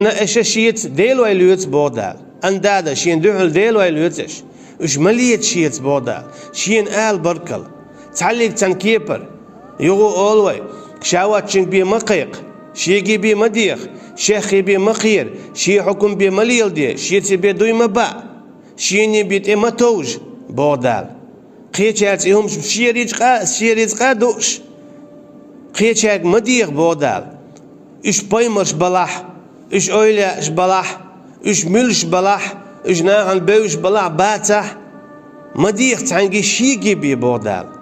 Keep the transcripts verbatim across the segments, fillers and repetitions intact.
Ана аша шеца Делой лоьцу, боху Дала. Ана дада, шена дуьхьал Делой лоьцу аша. Уьш ма леца шеца, боху Дала. Шена ала баркалла. Цхьаллиг цхьана кепара. Юха олу вай, ша воцчуьнга бен ма кхайкха, шега бен ма деха, шех бен ма кхера, шен хьукам бен ма леладе, шеца бен дуй ма баа, шена бен тӀе ма товжа, боху Дала. Кхечаьрца и хӀумаш шен рицкъа, шен рицкъа дууш, кхечаьрга ма деха, боху Дала. Уьш пайхамарш балахь, уьш эвлаяаш балахь, уьш муьлш балахь, уьш нахана бевзаш балахь, бацахь, ма деха цхьаьнгге, шега бен, боху Дала.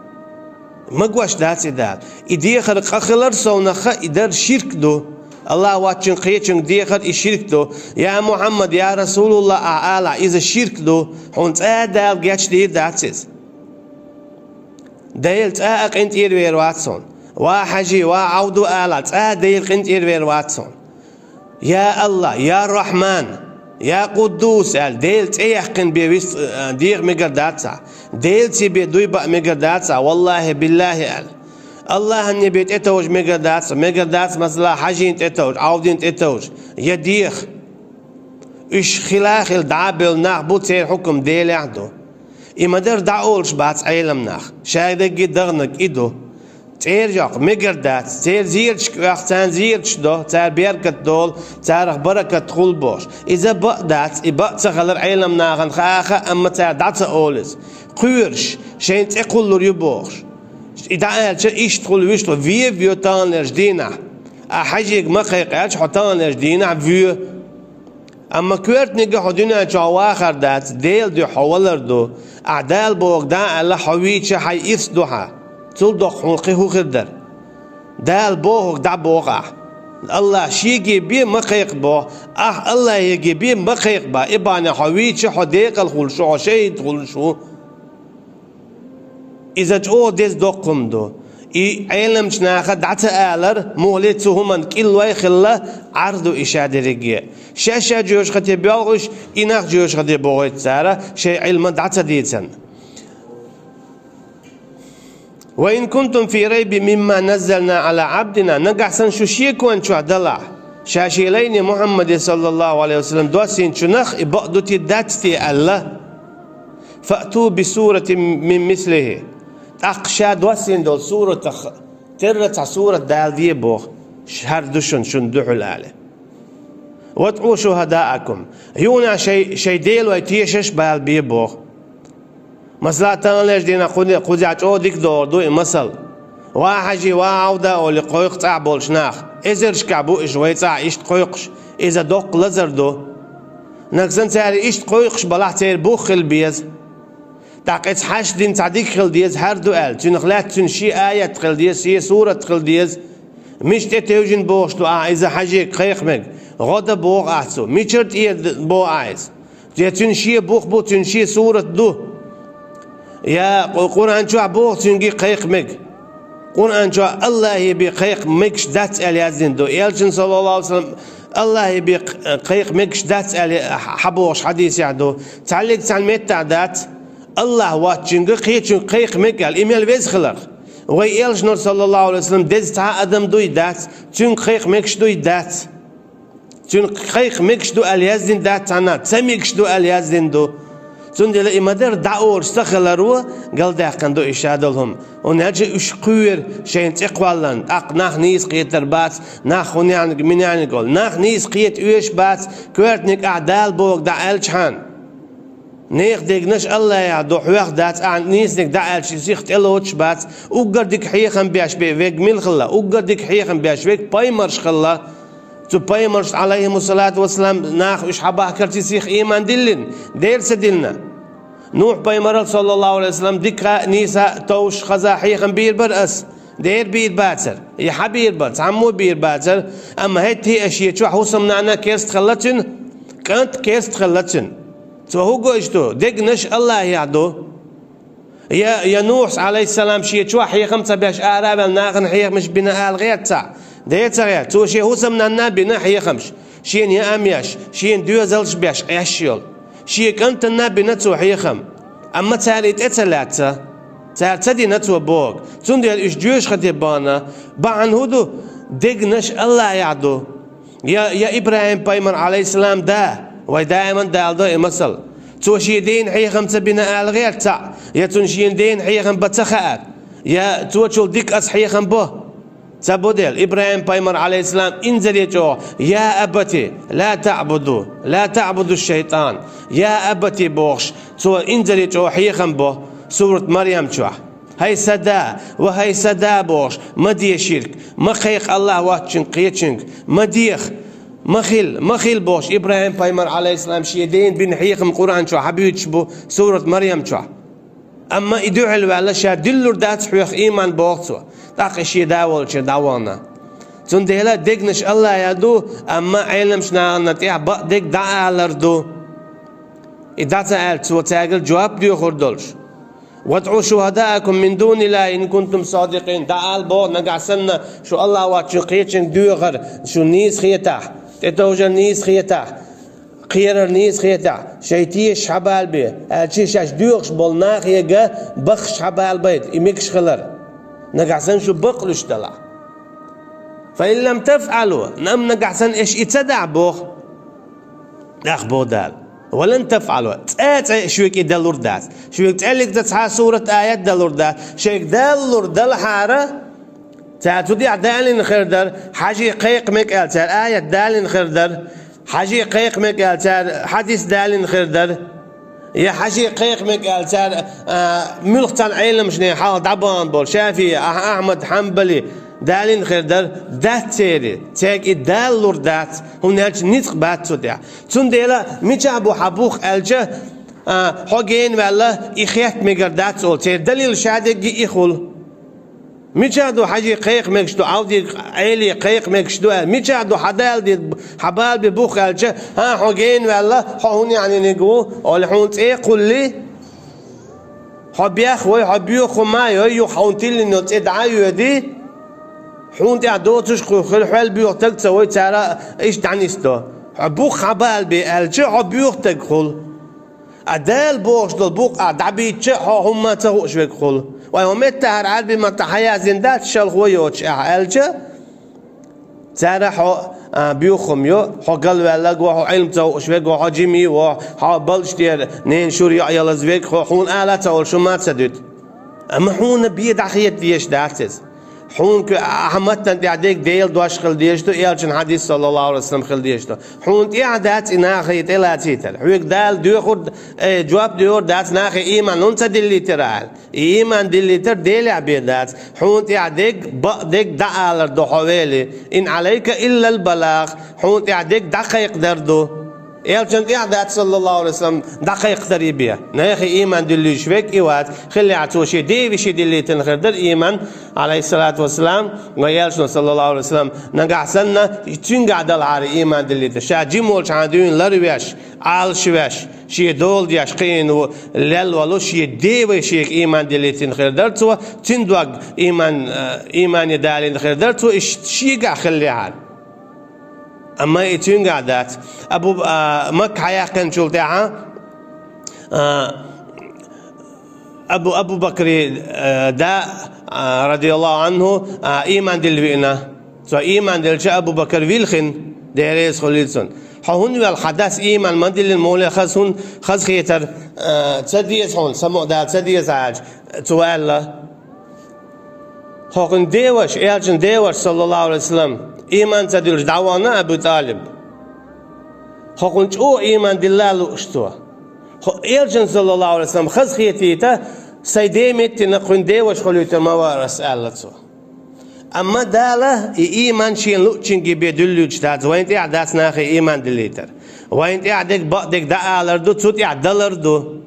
Магош дац и, Дала. И дехар къа хилар совнаха, и дар ширк ду. Аллах воцчуьнга кхечуьнга дехар и ширк ду. Я Мухьаммад, я Расулуллах ахь алахь, иза ширк ду. Хьуна цкъа а Дала гечдийр дац иза. Дела цкъа а къинтӀера вер вац хьуна. Ва Хьажи, ва Ӏавду алахь, цкъа а Дела къинтӀера вер вац хьуна. Я Аллах, я Рахьман, я Къуддус аьлла, Делан цӀе яьккхина бен вист-, а, деха мегар дац ахь. Делаца бен дуй баа мегар дац ахь, валлахӀи, биллахӀи аьлла. Аллахьана бен тӀетовжа мегар дац, мегар дац, масала, Хьажина тӀетовжа, Ӏавдина тӀетовжа, я деха. Уьш хила а хилла дӀа а бевлла нах бу, церан хьукам Делехь ду. И ма-дарра дӀа олуш бац Ӏеламнах, шадерриге дагӀнарг и ду. ЦӀера йоккху мегар дац, церан зераташка оьху, царна зераташ до, цара беркат долу, царах баракат хуьлу бохуш. Иза бакъ дац, и бакъ ца хилар Ӏеламнахана хаа а хаьа, амма цара дӀа ца олу иза. Кхоьруш, шайна цӀе кхуллур ю бохуш. И дӀааьлча, иштта хуьлу, вуьшта хуьлу, вен а воь таханлерчу дийнахь. Ахь Хьажига ма кхайкха аьлча, хьо таханлерчу дийнахь воь. Амма коьртаниг а хьо дуьнен чохь вахар дац, Делан дуьхьа хьо валар ду. Ахь Дала бохург дӀа а аьлла, хьо вийча, хьайн ирс ду хьан. Цул доккха хьуна кхин хӀун хир дара? Дала бохург дӀа боху ахь. Аллах шега бен ма кхайкха боху, ахь Аллахьега бен ма кхайкха боху. И бахьана хьо вийча, хьо декъала хуьлуш ву, хьо шахӀид хуьлуш ву. Иза чӀогӀа деза доккха хӀума ду. И Ӏеламчу наха дӀа ца алар, мухӀли цу хӀуманна кӀиллой а хилла, Ӏар ду и шадерриге. Шаьш-шаьш жоьжахате боьлхуш, и нах жоьжахате бохуьйту цара, шайн Ӏилма дӀа ца дийцан. «Ва ин кунтум фи райбин мимма наззална Ӏала Ӏабдина», нагахь санна шу шекон чохь далахь, ша шен лайне Мухьаммаде, саллаллаху Ӏалайхи ва саллам, доссийначунах и бакъ ду те, дац те аьлла, «фаъту би суратин мин мислихи». ТӀаккха ша доссийна долу суратах терра цхьа сурат даладе боху, хӀара ду шуна, шуна дуьхьал али. «ВадӀу шухӀадаакум». Юха шай, шай делой тешаш а балабе боху. Масала, таханлерчу дийнахь кхуза, кхузахь чӀогӀа дика догӀур ду и масал. Ва Хьажи, ва Ӏавда олий кхойкху цӀахь болчу нах. Эзаршкахь бу уьш вай цӀахь иштта кхойкхуш. Иза доккха лазар ду. Нагахь санна цара иштта кхойкхуш балахь, церан бух хила беза. ТӀаккха иза хьашт дина цхьа дика хила деза, хӀара ду аьлла, цуьнах лаьцна цуьнан шен аят хила деза, шен сурат хила деза. Мича тӀе тевжина бохуш ду ахьа иза Хьажига кхайкха мега? ГӀо дан боху ахьа цо. Мичара тӀера боху ахьа иза? Я цуьнан шен бух бу, цуьнан шен сурат ду. Я Къу-, Къуръан чохь боху цуьнга кхайкха мега? Къуръан чохь Аллахье бен кхайкха мегаш дац аьлла яздина ду. Элчано, саллаллаху Ӏалайхи ва саллам, Аллахье бен кхайкха мегаш дац аьлла хьабохуш хьадисехь ду. Цхьаллиг цхьана меттахь дац, Аллахь воцчуьнга кхечуьнга кхайкха мега аьлла, и мел веза хиларх. Вай элчанара, саллаллаху Ӏалайхи ва саллам, деза цхьа а адам дуй дац, цуьнга кхайкха мегаш дуй дац. Цуьнан кхайкха мегаш ду аьлла яздина дац цхьанна, ца мегаш ду аьлла яздина ду. Цундела и ма-дарра дӀа олуш ца хиларо галдаьккхина ду и шадолу хӀума. ХӀунда аьлча уьш кхоьру шайна цӀе кхолларна, тӀаккха нах нийса кхетар бац, нах хӀунехьниг, минехьниг олу. Нах нийса кхета оьшуш бац, коьртаниг ахьа Дала бохург дӀа аьлчахьана. Нехан дегнаш Аллахьехь ду, хьох дац, ахьа нийсаниг дӀа аьлча, и сиха тӀелоцуш бац, уггар дика хьехам беш бе-, верг мила хилла, уггар дика хьехам беш верг пайхамарш хилла. Цу пайхамаршна, Ӏалайхимуссалату вассалам, наха уьш хьабахкарца сиха ийман диллина, дера ца диллина. Нухь-пайхамарал, саллаллаху Ӏалайхи ва саллам, дика а, нийса а товш, хаза хьехам бийр бара ас, дера бийр бацара, я хьан бийр бара, цхьаммо бийр бацара, амма хӀетте а шен чохь хӀусамнана керста хилла цуьнан, кӀант керста хилла цуьнан. Цо хӀун гойтуш ду? Дегнаш Аллахьехь ду. Я, я Нухьас, Ӏалайхиссалам, шен чохь хьехам ца беш, ара а ваьлла, нахана хьехамаш бина ала гӀерта цхьаъ? Дера ца гӀерта. Цо шен хӀусамнанна бина хьехамаш, шена яа а еш, шена доьзалш беш, Ӏеш йолу. Шен кӀантанна бина цо хьехам. Амма цара и тӀе ца лаьцна. Цара ца дина цо бохург. Цундела уьш жоьжахате бахана. Бахьана хӀун ду? Дегнаш Аллахьехь ду. Я, я ИбрахӀим-пайхамар, Ӏалайхиссалам, да, вай даиман Дала до и масал. Цо шен дена хьехам ца бина ала гӀерта цхьаъ, я цунна шен дена хьехам бан ца хаьара, я цо чул дика аса хьехам бо. Ца бо дела, ИбрахӀим-пайхамар, Ӏалайхиссалам, инзаре чӀогӀа: «Я абати, ла таъбуду, ла таъбуду шайтан». «Я абати», бохуш, цо инзаре чӀогӀа хьехам бо, сурат Марьям чохь. «ХӀай сан да, ва хӀай сан да», бохуш, ма де ширк, ма кхайкха АллахӀ воцчуьнга кхечуьнга, ма деха, ма хила, ма хила бохуш, ИбрахӀим-пайхамар, Ӏалайхиссалам, шен дена бина хьехам Къуръан чохь хьабуьйцуш бу, сурат Марьям чохь. Амма и дуьхьал ваьлла, ша дуьллур дац хьоьх ийман, боху цо, тӀаккха и шен да волчуьра дӀавахана. Цундела дегнаш АллахӀан ду, амма Ӏеламчу нахана тӀехь бакъдерг дӀаалар ду. И дӀа ца аьлча, цо цаьргара жоп доьхур долуш. «ВадӀу шухӀадаакум мин дуниллахӀи ин кунтум садикъин». ДӀаала боху нагахь санна, шу АллахӀ воцчуьнга кхечуьнга доьхар шу нийса хетахь, тӀетовжар нийса хетахь, кхерар нийса хетахь, шайн тешаш хьабалабе, аьлча шаьш доьхуш болу нахе бахаш хьабалабайта, и мегаш хилар. Нагахь санна шу бакълуьйш далахь. «Фа ин лам тафӀалу», амма нагахь санна аша и ца дахь, боху. ТӀаккха боху Дала: «Ва лан тафӀалу», цкъа а шуьга и далур дац. Шуьга цкъа а цхьа а сурат, аят далур дац. Шайга далалур далахьара, цара цу тӀехь далийна хир дара, хьажий кхайкха мега аьлла, цара аят далийна хир дара, хьажий кхайкха мега аьлла, цара хьадис далийна хир дара. Я хьажий кхайкха мега аьлла, цара, а, муьлхха цхьана Ӏеламчу нехан хьалха дӀабахана болу, ШафиӀи, Ахь-, Ахьмад, Хьанбали, далийна хир дара, дац церан, цаьрга и далалур дац, хӀунда аьлча ницкъ бац цу тӀехь. Цундела мичахь бу хьан бух аьлча, а, хьо гена ваьлла, и хетта мегар дац олу, церан далил шадерриге и хуьлу. Мичахь ду хьажий кхайкха мегаш ду, Ӏавдий, Ӏели кхайкха мегаш ду аьлла? Мичахь ду хьан Дала де, хьан бала бе бух аьлча, хӀан, хьо гена ваьлла, хьо хӀун яхьниниг ву, олий хьуна цӀе а кхуллий? Хьо бех вой, хьо боьха хӀума а йой, юха хьуна тиллина йолу цӀе дӀа а йоьдий? Хьуна тӀехь доцуш кху хир хьол боьха стаг ца вой, цара иштта дӀанисдо. Хьо бух хьан бала бе аьлча, хьо боьха стаг хуьлу. А Дала бохуш долу букъ ахь дӀабийцча а, хьо хӀумма а ца хууш верг хуьлу. Вай хӀун меттахьара Ӏаьрбийн маттахь хьан яздина дац, шалхо йоцуш ахь аьлча, цара хьо, а, боьха хӀума йо, хьо галваьлларг ву, хьо Ӏилма ца хууш верг ву, хьо жимий ву, хьо балчу тӀера ненан шура йоӀ ялаза верг, хьо хьуна ала ца волуш хӀумма а ца дуьту. Амма хьуна бен дӀахета дезаш дац иза. Хьуна кху-, ахьа маттана тӀехь дерг Делан дош хила дезаш ду, элчан хьадис, саллаллаху алейхи ва саллям, хила дезаш ду. Хьуна тӀехь дац и нахе тӀелацийтар. Хьоьга Дала доьхур, э, жоп доьхур дац нахе, ийман хӀунда ца диллийтира аьлла. И ийман диллийтар Делехь бен дац. Хьуна тӀехь дерг, бакъдерг дӀаалар ду хьо вели. Ин алейка иллал балагъ. Хьуна тӀехь дерг дӀакхайкхадар ду. Элчан тӀехь дац, саллаллаху алейхи ва саллям, дӀакхайкхадар и бен. Нахе ийман диллуьйтуш верг и вац. Хиллехь цо шен ден вешин диллийтина хир дара ийман, алейхиссалату вассалам, вай элчано, саллаллаху алейхи ва саллям, нагахь санна, цуьнгахь далахьара ийман диллийтар. Ша жима волчхьана дуьйна ларвеш, Ӏалашвеш, шен дола деш кхиъна ву, лелла волу шен ден вешига ийман диллийтина хир дара цо, цуьнан дог ийман, э, иймане далийна хир дара цо, иштта шегахь хиллехьара. Амма и цуьнгахь дац. Абу, а, Макка хьаяьккхинчул тӀаьхьа, а, Абу, Абу Бакри, а, да, а, радияллаху анху, а, ийман дилла виъна. Цо ийман диллича Абу Бакр вилхина, Дела реза хуьлийла цунна. Хьо хӀунда велла, хьан дас ийман ма диллина, муха хаза хӀун, хаза хетар, а, ца деза хьуна, самукъадала ца деза аьлча, цо аьлла. ХӀокхуьнан деваша, элчан деваша, саллаллаху алейхи ва саллям, ийман ца дуьллуш дӀавахана Абу ТӀалиб. ХӀокхунна чӀогӀа ийман дилла а лууш цо. ХӀо-, элчан, саллаллаху алейхи ва саллям, хазахетийта, сайн ден меттина кхуьнан деваша хуьлуьйтур ма вара ас, аьлла цо. Амма Дала и ийман шена луъучуьнга бен дуьллуьйтуш дац, вайна тӀехь дац нахе ийман диллийтар. Вайна тӀехь дерг, бакъдерг дӀаалар ду, цу тӀехь далар ду.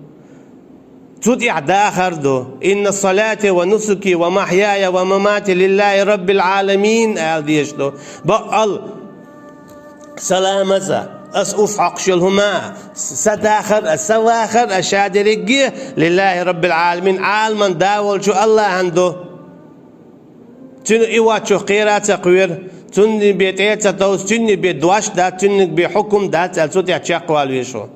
Цу тӀехь дахар ду. «Инна салати ва нусуки ва махьяя ва мамати лиллахи раббил Ӏаламин», аьлла дезаш ду. Бакъал, сан ламаз а, ас урс хьокхуш йолу хӀума а, сан дахар а, сан вахар а, ша дерриге а лиллахи раббил Ӏаламин, Ӏаламан да волчу АллахӀан ду. Цуьнан и воцчух кхера а ца кхоьру, цунна бен тӀе а ца товсу, цуьнан бен дош дац, цуьнан бен хьукум дац аьлла, цу тӀехь чекхвала везаш ву.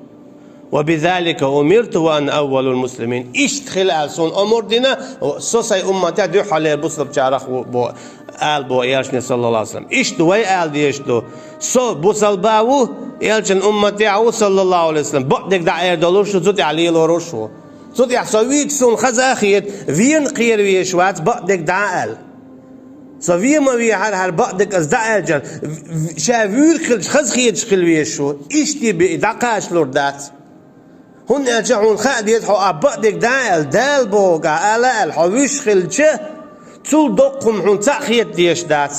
«Ва бизалика умирту ва ана аввалул муслимин». Иштта хила аьлла суна омра дина, со сайн умматехь дуьххьарлера бусалбачарах ву, бо-, Ала боху Элчане, саллаллаху Ӏалайхи ва саллам. Иштта вай ала дезаш ду: «Со бусалба ву, Элчан умматехь ву, саллаллаху Ӏалайхи ва саллам, бакъдерг дӀаэр долуш ву, цу тӀехь лелоруш ву». Цу тӀехь со вийча суна хаза а хета, вена кхера везаш вац бакъдерг дӀа а аьлла. Со вен ма вехьара хӀара бакъдерг ас дӀа аьлча, в-, в-, ша вуьйр хилча хаза хеташ хила везаш ву. Иштта бен и дӀакхачалур дац. ХӀунда аьлча хьуна хаа деза, хьо а бакъдерг дӀа а аьлла, Дала бохург а ала а аьлла, хьо вуьйш хилча, цул доккха хӀума хьуна цхьаъ хета дезаш дац.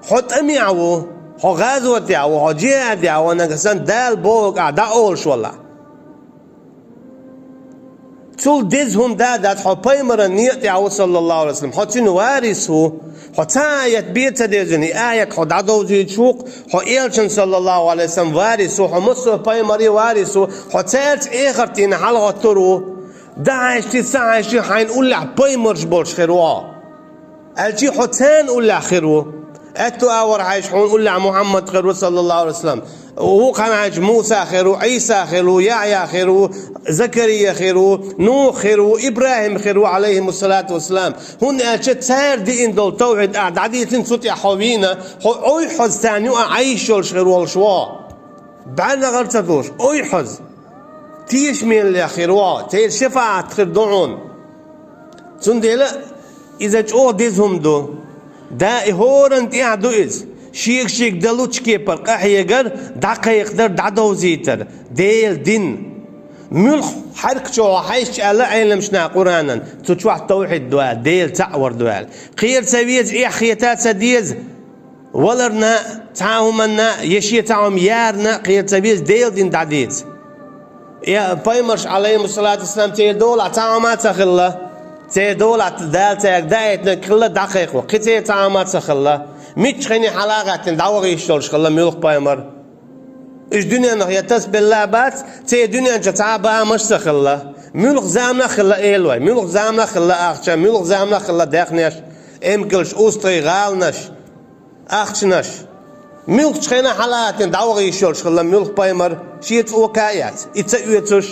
Хьо тӀамехь ву, хьо гӀазотехь ву, хьо джихӀадехь ву, нагахь санна Дала бохург а дӀаолуш валахь. Цул деза хӀума да а дац, хьо пайхамаран некъа тӀехь ву, саллаллаху Ӏалайхи ва саллам, хьо цуьнан варис ву, хьо цхьа а аят бен ца девзина, и аят хьо дӀадовзуьйтуш ву-кх, хьо Элчан, саллаллаху Ӏалайхи ва саллам, варис ву, хьо массо а пайхамарийн варис ву, хьо цаьрца эхарт дийнахь хьалагӀоттур ву. ДӀахьаьжча, ца хьаьжча, хьайна уллехь пайхамарш болуш хир ву хьо. Аьлча хьо царна уллехь хир ву. Аьтту агӀор хьаьжча, хьуна уллехь Мухьаммад хир ву, саллаллаху Ӏалайхи ва саллам. Вукху хенахь хьаьжча, Муса хир ву, Ӏийса хир ву, Яхьъя хир ву, Закария хир ву, Нух хир ву, ИбрахӀим хир ву, Ӏалайхимуссалату вассалам. ХӀунда аьлча цара диъна долу тавхьид ахь дӀадийцина, цу тӀехь хьо вийна, хьо ойхьаза царна юкъахь Ӏайш йолуш хир волуш ву хьо. БӀаьрнагӀар ца долуш, ойхьаза. Тешаме лехь хир ву хьо, церан шафаӀат хир ду хьуна. Цундела иза чӀогӀа деза хӀума ду. Да и хӀоранна тӀехь ду иза. Шега-шега дан лучу кепара къахьегар, дӀакхайкхадар, дӀадовзийтар. Делан дин. Муьлхха хьаьрк чу хьо хьаьжча аьлла Ӏеламнаха Къуранан, цу чохь тавхьид ду аьлла, Дела цхьаъ вар ду аьлла. Кхера ца веза, эхь хета ца деза. Валарна а, цхьа а хӀуманна а, я шен цхьа хӀума ярна а кхера ца веза, Делан дин дӀадийца. Я пайхамарш, Ӏалайхимуссалату вассалам, церан долахь цхьа а хӀума а ца хилла. Церан долахь Дала цаьрга даийтинарг хилла дӀакхайкхо. Кхин церан цхьа а хӀума а ца хилла. Мичча хенахь хьала а гӀаьттина дӀаваха йиш йолуш хилла муьлхха пайхамар. Уьш дуьненах я тасабелла а бац, церан дуьнен чу цхьа а бамаш а ца хилла. Муьлхха заманах а хилла элой, муьлхха заманах а хилла ахча, муьлхха заманах а хилла даьхнеш, эмкалш, устагӀий, гӀаланаш. Ахчанаш. Муьлххачу хенахь хьала а гӀаьттина дӀаваха йиш йолуш хилла муьлхха пайхамар, шен цӀока а эцна, и ца оьцуш.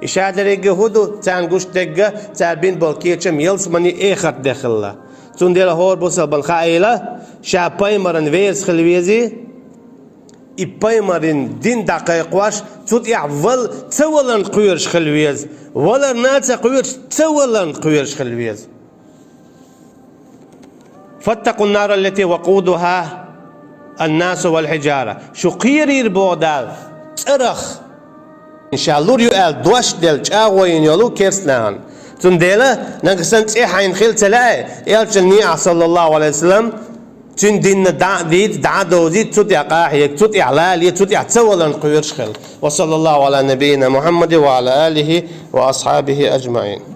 И ша дерриге хӀун ду, царна гуш дерг, цара бина болу кечам ялсамани, эхарт де хилла. Цундела хӀора бусалбан хаийла, ша пайхамаран верас хила везий, и пайхамаран дин дӀакхайкхош, цу тӀехь вал ца валарна кхоьруш хила веза. Валарна а ца кхоьруш, ца валарна кхоьруш хила веза. فاتقوا النار التي وقودها الناس والحجارة. Шу кхерийра боху Дала цӀарах. Ша лур ю аьлла дош делла чӀагӀо йина йолу керстанахана. Цундела, нагахь санна цӀе хьайна хила ца лаьа, Элчанан некъахь, саллаллаху Ӏалайхи ва саллам, цуьнан динна дӀа а дийца, дӀа а довзийта, цу тӀехь къахьега, цу тӀехь лале, цу тӀехь ца валарна кхоьруш хила. وصلى الله على نبينا محمد وعلى آله وأصحابه أجمعين.